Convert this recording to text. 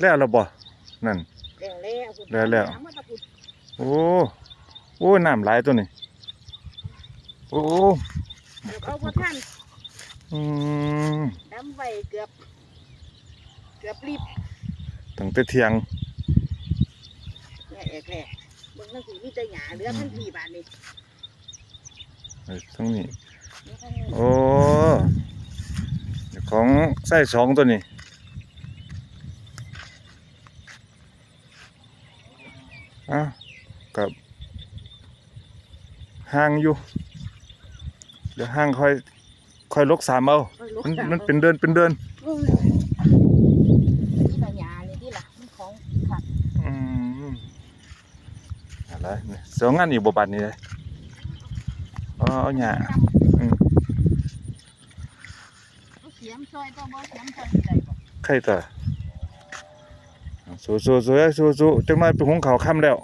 ແລ້ວລະບໍ່? ນັ້ນ ແລ້ວແລ້ວ ແລ້ວແລ້ວ ໂອ້ ໂອ້ຍ ນ້ຳຫຼາຍຕົວນີ້ ໂອ້ ເກືອບເອົາບໍ່ທັນ ອືມ ດຳໄວ້ເກືອບ ເກືອບລິບ ຕັ້ງແຕ່ທ່ຽງ ແລະແອກແລະ ເບິ່ງທັງພີ້ມີແຕ່ຫຍ້າ ເຫຼືອທັງພີ້ບາດນີ້ ເອີ ທາງນີ້ ໂອ້ ຂອງຊາຍສອງຕົວນີ້ ອ່ະ ກໍຫ່າງຢູ່ ດຽວຫ່າງຄ່ອຍ ຄ່ອຍລົກສາມເອົາ ຄ່ອຍລົກ ມັນ ສາມ ມັນເປັນເດີ່ນ ເປັນເດີ່ນ ໂອ້ຍ ນີ້ລະຫຍ້ານີ້ຕິລະ ມັນຂອງຄັກ ອືມ ເອົາລະ ສອງອັນອີກບໍ່ບາດນີ້ ເອົາ ເອົາຫຍ້າ ອືມ ເອົາສຽມຊ່ອຍ ເຈົ້າບໍ່ສຽມຊ່ອຍຊິໄດ້ບໍ່? ໃຄຕາ ສູ້ໆໆ ສູ້ໆ ຈັກໜ້ອຍໄປຫຸງເຂົ້າຄ່ຳແລ້ວ.